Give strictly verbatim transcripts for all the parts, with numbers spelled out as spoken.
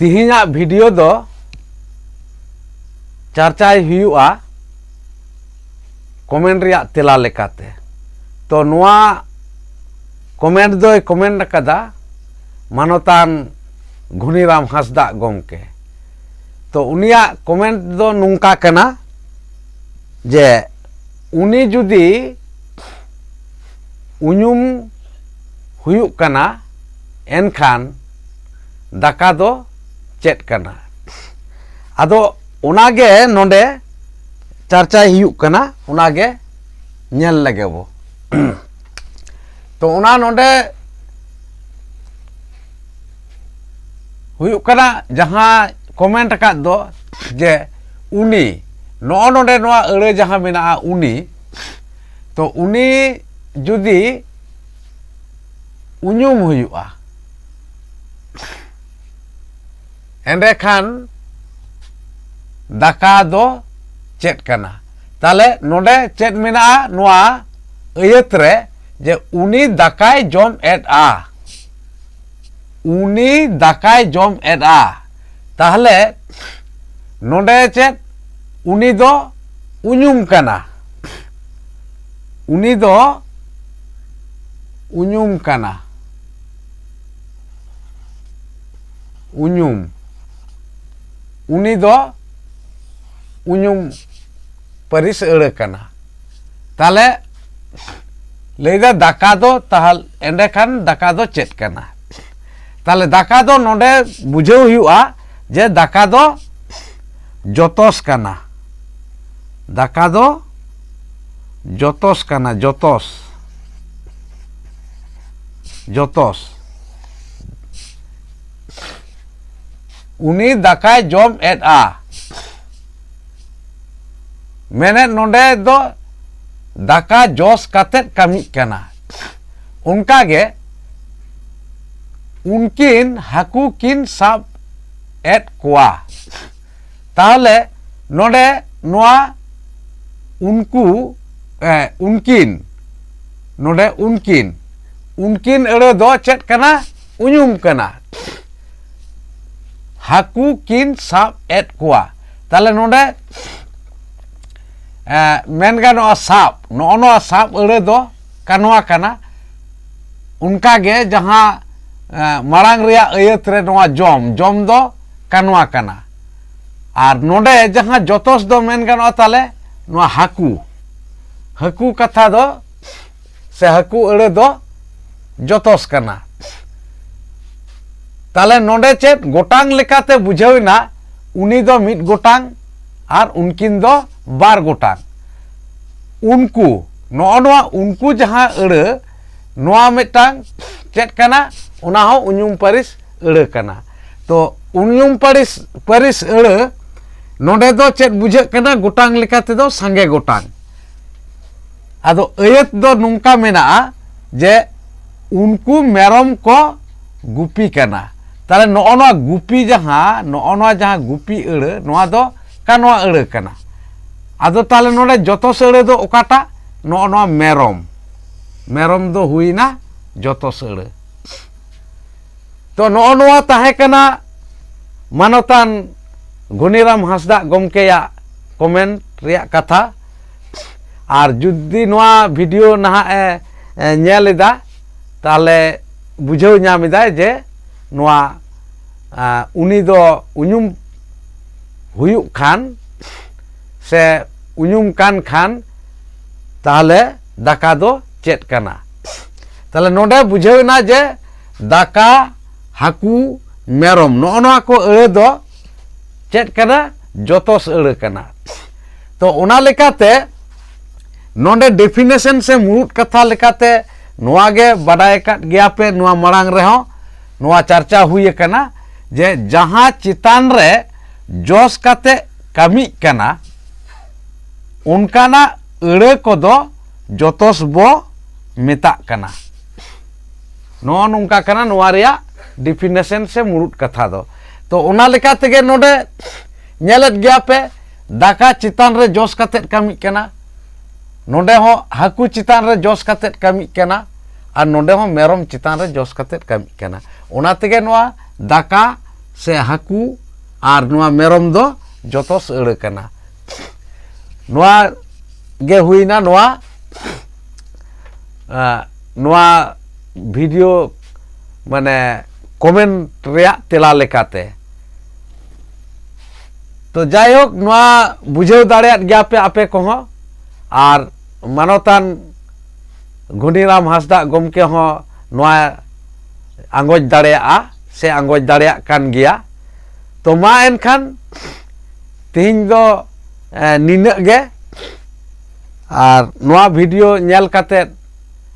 ᱛᱤᱦᱤᱧᱟᱜ video ᱫᱚ ᱪᱟᱨᱪᱟᱭ ᱦᱩᱭᱩᱜᱼᱟ comment ᱨᱮᱭᱟᱜ ᱛᱮᱞᱟ ᱞᱮᱠᱟᱛᱮ᱾ ᱛᱚ, ᱱᱚᱣᱟ ᱠᱚᱢᱮᱱᱴ ᱫᱚᱭ ᱠᱚᱢᱮᱱᱴ ᱟᱠᱟᱫᱟ ᱢᱟᱱᱚᱛᱟᱱ ᱜᱷᱩᱱᱤᱨᱟᱢ ᱦᱟᱸᱥᱫᱟᱜ ᱜᱚᱢᱠᱮ᱾ ᱛᱚ, ᱩᱱᱤᱭᱟᱜ ᱠᱚᱢᱮᱱᱴ ᱫᱚ ᱱᱚᱝᱠᱟ ᱠᱟᱱᱟ ᱡᱮ ᱩᱱᱤ ᱡᱩᱫᱤ ᱩᱧᱩᱢ ᱦᱩᱭᱩᱜ ᱠᱟᱱᱟ, ᱮᱱᱠᱷᱟᱱ ᱫᱟᱠᱟ ᱫᱚ ᱪᱮᱫ ᱠᱟᱱᱟ? ᱟᱫᱚ ᱚᱱᱟᱜᱮ ᱱᱚᱰᱮ ᱪᱟᱨᱪᱟᱭ ᱦᱩᱭᱩᱜ ᱠᱟᱱᱟ, ᱚᱱᱟᱜᱮ ᱧᱮᱞ ᱞᱮᱜᱮ ᱵᱚ᱾ ᱛᱚ, ᱚᱱᱟ ᱱᱚᱰᱮ ᱦᱩᱭᱩᱜ ᱠᱟᱱᱟ ᱡᱟᱦᱟᱸ ᱠᱚᱢᱮᱱᱴ ᱟᱠᱟᱫ ᱫᱚ, ᱡᱮ ᱩᱱᱤ, ᱱᱚᱜᱼᱚ ᱱᱚᱰᱮ ᱱᱚᱣᱟ ᱟᱹᱲᱟᱹ ᱡᱟᱦᱟᱸ ᱢᱮᱱᱟᱜᱼᱟ ᱩᱱᱤ, ᱛᱚ ᱩᱱᱤ ᱡᱩᱫᱤ ᱩᱧᱩᱢ ᱦᱩᱭᱩᱜᱼᱟ, ᱮᱸᱰᱮᱠᱷᱟᱱ ᱫᱟᱠᱟ ᱫᱚ ᱪᱮᱫ ᱠᱟᱱᱟ? ᱛᱟᱦᱞᱮ ᱱᱚᱰᱮ ᱪᱮᱫ ᱢᱮᱱᱟᱜᱼᱟ ᱱᱚᱣᱟ ᱟᱹᱭᱟᱹᱛ ᱨᱮ, ᱡᱮ ᱩᱱᱤ ᱫᱟᱠᱟᱭ ᱡᱚᱢ ᱮᱫᱼᱟ, ᱩᱱᱤ ᱫᱟᱠᱟᱭ ᱡᱚᱢ ᱮᱫᱼᱟ᱾ ᱛᱟᱦᱞᱮ ᱱᱚᱰᱮ ᱪᱮᱫ? ᱩᱱᱤ ᱫᱚ ᱩᱧᱩᱢ ᱠᱟᱱᱟ, ᱩᱱᱤ ᱫᱚ ᱩᱧᱩᱢ ᱠᱟᱱᱟ, ᱩᱧᱩᱢ, ᱩᱱᱤ ᱫᱚ ᱩᱧᱩᱢ ᱯᱟᱹᱨᱤᱥ ᱟᱹᱲᱟᱹ ᱠᱟᱱᱟ᱾ ᱛᱟᱦᱞᱮ ᱞᱟᱹᱭᱫᱟ ᱫᱟᱠᱟ ᱫᱚ, ᱛᱟᱦᱞᱮ ᱮᱸᱰᱮᱠᱷᱟᱱ ᱫᱟᱠᱟ ᱫᱚ ᱪᱮᱫ ᱠᱟᱱᱟ? ᱛᱟᱦᱞᱮ ᱫᱟᱠᱟ ᱫᱚ ᱱᱚᱰᱮ ᱵᱩᱡᱷᱟᱹᱣ ᱦᱩᱭᱩᱜᱼᱟ ᱡᱮ ᱫᱟᱠᱟ ᱫᱚ ᱡᱚᱛᱚᱥ ᱠᱟᱱᱟ, ᱫᱟᱠᱟ ᱫᱚ ᱡᱚᱛᱚᱥ ᱠᱟᱱᱟ, ᱡᱚᱛᱚᱥ, ᱡᱚᱛᱚᱥ᱾ ᱩᱱᱤ ᱫᱟᱠᱟᱭ ᱡᱚᱢ ᱮᱫᱼᱟ᱾ ᱢᱮᱱᱮᱫ ᱱᱚᱰᱮ ᱫᱚ ᱫᱟᱠᱟ ᱡᱚᱥ ᱠᱟᱛᱮᱫ ᱠᱟᱹᱢᱤᱜ ᱠᱟᱱᱟ᱾ ᱚᱱᱠᱟᱜᱮ ᱩᱱᱠᱤᱱ ᱦᱟᱹᱠᱩ ᱠᱤᱱ ᱥᱟᱵ ᱮᱫ ᱠᱚᱣᱟ᱾ ᱛᱟᱦᱚᱞᱮ ᱱᱚᱰᱮ ᱱᱚᱣᱟ ᱩᱱᱠᱩ, ᱮ, ᱩᱱᱠᱤᱱ, ᱱᱚᱰᱮ ᱩᱱᱠᱤᱱ, ᱩᱱᱠᱤᱱ ᱟᱹᱲᱟᱹ ᱫᱚ ᱪᱮᱫ ᱠᱟᱱᱟ? ᱩᱧᱩᱢ ᱠᱟᱱᱟ᱾ ᱦᱟᱹᱠᱩ ᱠᱤᱱ ᱥᱟᱵ ᱮᱫ ᱠᱚᱣᱟ᱾ ᱛᱟᱦᱞᱮ ᱱᱚᱰᱮ ᱮ, ᱢᱮᱱ ᱜᱟᱱᱚᱜᱼᱟ ᱥᱟᱵ, ᱱᱚᱜᱼᱚ ᱱᱚᱣᱟ ᱥᱟᱵ ᱟᱹᱲᱟᱹ ᱫᱚ ᱠᱟᱱᱣᱟ ᱠᱟᱱᱟ᱾ ᱚᱱᱠᱟᱜᱮ ᱡᱟᱦᱟᱸ ᱮ, ᱢᱟᱲᱟᱝ ᱨᱮᱭᱟᱜ ᱟᱹᱭᱟᱹᱛ ᱨᱮ ᱱᱚᱣᱟ ᱡᱚᱢ, ᱡᱚᱢ ᱫᱚ ᱠᱟᱱᱣᱟ ᱠᱟᱱᱟ᱾ ᱟᱨ ᱱᱚᱰᱮ ᱡᱟᱦᱟᱸ ᱡᱚᱛᱚᱥ ᱫᱚ ᱢᱮᱱ ᱜᱟᱱᱚᱜᱼᱟ ᱛᱟᱦᱞᱮ ᱱᱚᱣᱟ ᱦᱟᱹᱠᱩ, ᱦᱟᱹᱠᱩ ᱠᱟᱛᱷᱟ ᱫᱚ ᱥᱮ ᱦᱟᱹᱠᱩ ᱟᱹᱲᱟᱹ ᱫᱚ ᱡᱚᱛᱚᱥ ᱠᱟᱱᱟ᱾ ᱛᱟᱦᱞᱮ ᱱᱚᱰᱮ ᱪᱮᱫ ᱜᱚᱴᱟᱝ ᱞᱮᱠᱟᱛᱮ ᱵᱩᱡᱷᱟᱹᱣ ᱮᱱᱟ, ᱩᱱᱤ ᱫᱚ ᱢᱤᱫ ᱜᱚᱴᱟᱝ ᱟᱨ ᱩᱱᱠᱤᱱ ᱫᱚ ᱵᱟᱨ ᱜᱚᱴᱟᱝ᱾ ᱩᱱᱠᱩ, ᱱᱚᱜᱼᱚ ᱱᱚᱣᱟ ᱩᱱᱠᱩ ᱡᱟᱦᱟᱸ ᱟᱹᱲᱟᱹ, ᱱᱚᱣᱟ ᱢᱤᱫᱴᱟᱝ ᱪᱮᱫ ᱠᱟᱱᱟ? ᱚᱱᱟ ᱦᱚᱸ ᱩᱧᱩᱢ ᱯᱟᱹᱨᱤᱥ ᱟᱹᱲᱟᱹ ᱠᱟᱱᱟ᱾ ᱛᱚ ᱩᱧᱩᱢ ᱯᱟᱹᱨᱤᱥ, ᱯᱟᱹᱨᱤᱥ ᱟᱹᱲᱟᱹ ᱱᱚᱰᱮ ᱫᱚ ᱪᱮᱫ ᱵᱩᱡᱷᱟᱹᱜ ᱠᱟᱱᱟ? ᱜᱚᱴᱟᱝ ᱞᱮᱠᱟ ᱛᱮᱫᱚ ᱥᱟᱸᱜᱮ ᱜᱚᱴᱟᱝ᱾ ᱟᱫᱚ ᱟᱹᱭᱟᱹᱛ ᱫᱚ ᱱᱚᱝᱠᱟ ᱢᱮᱱᱟᱜᱼᱟ ᱡᱮ ᱩᱱᱠᱩ ᱢᱮᱨᱚᱢ ᱠᱚ ᱜᱩᱯᱤ ᱠᱟᱱᱟ᱾ ᱛᱟᱦᱞᱮ ᱱᱚᱜᱼᱚ ᱱᱚᱣᱟ ᱜᱩᱯᱤ ᱡᱟᱦᱟᱸ, ᱱᱚᱜᱼᱚ ᱱᱚᱣᱟ ᱡᱟᱦᱟᱸ ᱜᱩᱯᱤ ᱟᱹᱲᱟᱹ, ᱱᱚᱣᱟ ᱫᱚ ᱠᱟᱱᱣᱟ ᱟᱹᱲᱟᱹ ᱠᱟᱱᱟ᱾ ᱟᱫᱚ ᱛᱟᱦᱞᱮ ᱱᱚᱰᱮ ᱡᱚᱛᱚᱥ ᱟᱹᱲᱟᱹ ᱫᱚ ᱚᱠᱟᱴᱟᱜ? ᱱᱚᱜᱼᱚ ᱱᱚᱣᱟ ᱢᱮᱨᱚᱢ, ᱢᱮᱨᱚᱢ ᱫᱚ ᱦᱩᱭᱱᱟ ᱡᱚᱛᱚᱥ ᱟᱹᱲᱟᱹ᱾ ᱛᱚ ᱱᱚᱜᱼᱚ ᱱᱚᱣᱟ ᱛᱟᱦᱮᱸ ᱠᱟᱱᱟ ᱢᱟᱱᱚᱛᱟᱱ ᱜᱷᱩᱱᱤᱨᱟᱢ ᱦᱟᱸᱥᱫᱟᱜ ᱜᱚᱢᱠᱮᱭᱟᱜ ᱠᱚᱢᱮᱱᱴ ᱨᱮᱭᱟᱜ ᱠᱟᱛᱷᱟ᱾ ᱟᱨ ᱡᱩᱫᱤ ᱱᱚᱣᱟ ᱵᱷᱤᱰᱤᱭᱳ ᱱᱟᱦᱟᱜ ᱮ, ᱮ, ᱧᱮᱞ ᱮᱫᱟ, ᱛᱟᱦᱞᱮ ᱵᱩᱡᱷᱟᱹᱣ ᱧᱟᱢ ᱮᱫᱟᱭ ᱡᱮ ᱱᱚᱣᱟ, ᱟ, ᱩᱱᱤ ᱫᱚ ᱩᱧᱩᱢ ᱦᱩᱭᱩᱜ ᱠᱷᱟᱱ ᱥᱮ ᱩᱧᱩᱢ ᱠᱟᱱ ᱠᱷᱟᱱ, ᱛᱟᱦᱞᱮ ᱫᱟᱠᱟ ᱫᱚ ᱪᱮᱫ ᱠᱟᱱᱟ? ᱛᱟᱦᱞᱮ ᱱᱚᱰᱮ ᱵᱩᱡᱷᱟᱹᱣ ᱮᱱᱟ ᱡᱮ ᱫᱟᱠᱟ, ᱦᱟᱹᱠᱩ, ᱢᱮᱨᱚᱢ, ᱱᱚᱜᱼᱚ ᱱᱚᱣᱟ ᱠᱚ ᱟᱹᱲᱟᱹ ᱫᱚ ᱪᱮᱫ ᱠᱟᱱᱟ? ᱡᱚᱛᱚᱥ ᱟᱹᱲᱟᱹ ᱠᱟᱱᱟ᱾ ᱛᱚ ᱚᱱᱟ ᱞᱮᱠᱟᱛᱮ ᱱᱚᱰᱮ ᱰᱮᱯᱷᱤᱱᱮᱥᱚᱱ ᱥᱮ ᱢᱩᱲᱩᱫ ᱠᱟᱛᱷᱟ ᱞᱮᱠᱟᱛᱮ ᱱᱚᱣᱟ ᱜᱮ ᱵᱟᱰᱟᱭ ᱟᱠᱟᱫ ᱜᱮᱭᱟ ᱯᱮ, ᱱᱚᱣᱟ ᱢᱟᱲᱟᱝ ᱨᱮᱦᱚᱸ ᱱᱚᱣᱟ ᱪᱟᱨᱪᱟ ᱦᱩᱭ ᱟᱠᱟᱱᱟ ᱡᱮ ᱡᱟᱦᱟᱸ ᱪᱮᱛᱟᱱ ᱨᱮ ᱡᱚᱥ ᱠᱟᱛᱮ ᱠᱟᱹᱢᱤᱜ ᱠᱟᱱᱟ, ᱚᱱᱠᱟᱱᱟᱜ ᱟᱹᱲᱟᱹ ᱠᱚᱫᱚ ᱡᱚᱛᱚᱥ ᱵᱚ ᱢᱮᱛᱟᱜ ᱠᱟᱱᱟ᱾ ᱱᱚᱜᱼᱚ ᱱᱚᱝᱠᱟ ᱠᱟᱱᱟ ᱱᱚᱣᱟ ᱨᱮᱭᱟᱜ ᱰᱤᱯᱷᱤᱱᱮᱥᱚᱱ ᱥᱮ ᱢᱩᱲᱩᱫ ᱠᱟᱛᱷᱟ ᱫᱚ᱾ ᱛᱚ ᱚᱱᱟ ᱞᱮᱠᱟ ᱛᱮᱜᱮ ᱱᱚᱰᱮ ᱧᱮᱞᱮᱫ ᱜᱮᱭᱟ ᱯᱮ, ᱫᱟᱠᱟ ᱪᱮᱛᱟᱱ ᱨᱮ ᱡᱚᱥ ᱠᱟᱛᱮᱫ ᱠᱟᱹᱢᱤᱜ ᱠᱟᱱᱟ, ᱱᱚᱰᱮ ᱦᱚᱸ ᱦᱟᱹᱠᱩ ᱪᱮᱛᱟᱱ ᱨᱮ ᱡᱚᱥ ᱠᱟᱛᱮᱫ ᱠᱟᱹᱢᱤᱜ ᱠᱟᱱᱟ, ᱟᱨ ᱱᱚᱰᱮ ᱦᱚᱸ ᱢᱮᱨᱚᱢ ᱪᱮᱛᱟᱱ ᱨᱮ ᱡᱚᱥ ᱠᱟᱛᱮᱫ ᱠᱟᱹᱢᱤᱜ ᱠᱟᱱᱟ᱾ ᱚᱱᱟ ᱛᱮᱜᱮ ᱱᱚᱣᱟ ᱫᱟᱠᱟ ᱥᱮ ᱦᱟᱹᱠᱩ ᱟᱨ ᱱᱚᱣᱟ ᱢᱮᱨᱚᱢ ᱫᱚ ᱡᱚᱛᱚ ᱥᱟᱹᱲᱟᱹ ᱠᱟᱱᱟ᱾ ᱱᱚᱣᱟ ᱜᱮ ᱦᱩᱭᱱᱟ ᱱᱚᱣᱟ, ᱟᱸ, ᱱᱚᱣᱟ ᱵᱷᱤᱰᱤᱭᱳ ᱢᱟᱱᱮ ᱠᱚᱢᱮᱱᱴ ᱨᱮᱭᱟᱜ ᱛᱮᱞᱟ ᱞᱮᱠᱟᱛᱮ᱾ ᱛᱚ ᱡᱟᱭᱦᱳᱠ, ᱱᱚᱣᱟ ᱵᱩᱡᱷᱟᱹᱣ ᱫᱟᱲᱮᱭᱟᱫ ᱜᱮᱭᱟ ᱯᱮ ᱟᱯᱮ ᱠᱚᱦᱚᱸ, ᱟᱨ ᱢᱟᱱᱚᱛᱟᱱ ᱜᱷᱩᱱᱤᱨᱟᱢ ᱦᱟᱸᱥᱫᱟᱜ ᱜᱚᱢᱠᱮ ᱦᱚᱸ ᱱᱚᱣᱟ ᱟᱸᱜᱚᱪ ᱫᱟᱲᱮᱭᱟᱜᱼᱟ ᱥᱮ ᱟᱸᱜᱚᱪ ᱫᱟᱲᱮᱭᱟᱜ ᱠᱟᱱ ᱜᱮᱭᱟ᱾ ᱛᱚ ᱢᱟ ᱮᱱᱠᱷᱟᱱ ᱛᱮᱦᱮᱧ ᱫᱚ, ᱮ, ᱱᱤᱱᱟᱹᱜ ᱜᱮ᱾ ᱟᱨ ᱱᱚᱣᱟ ᱵᱷᱤᱰᱤᱭᱳ ᱧᱮᱞ ᱠᱟᱛᱮᱫ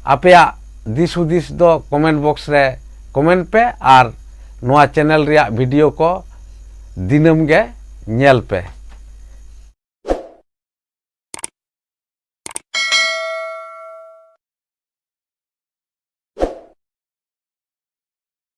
ᱟᱯᱮᱭᱟᱜ ᱫᱤᱥ ᱦᱩᱫᱤᱥ ᱫᱚ ᱠᱚᱢᱮᱱᱴ ᱵᱚᱠᱥ ᱨᱮ ᱠᱚᱢᱮᱱᱴ ᱯᱮ, ᱟᱨ ᱱᱚᱣᱟ ᱪᱮᱱᱮᱞ ᱨᱮᱭᱟᱜ ᱵᱷᱤᱰᱤᱭᱳ ᱠᱚ ᱫᱤᱱᱟᱹᱢ ᱜᱮ ᱧᱮᱞ ᱯᱮ᱾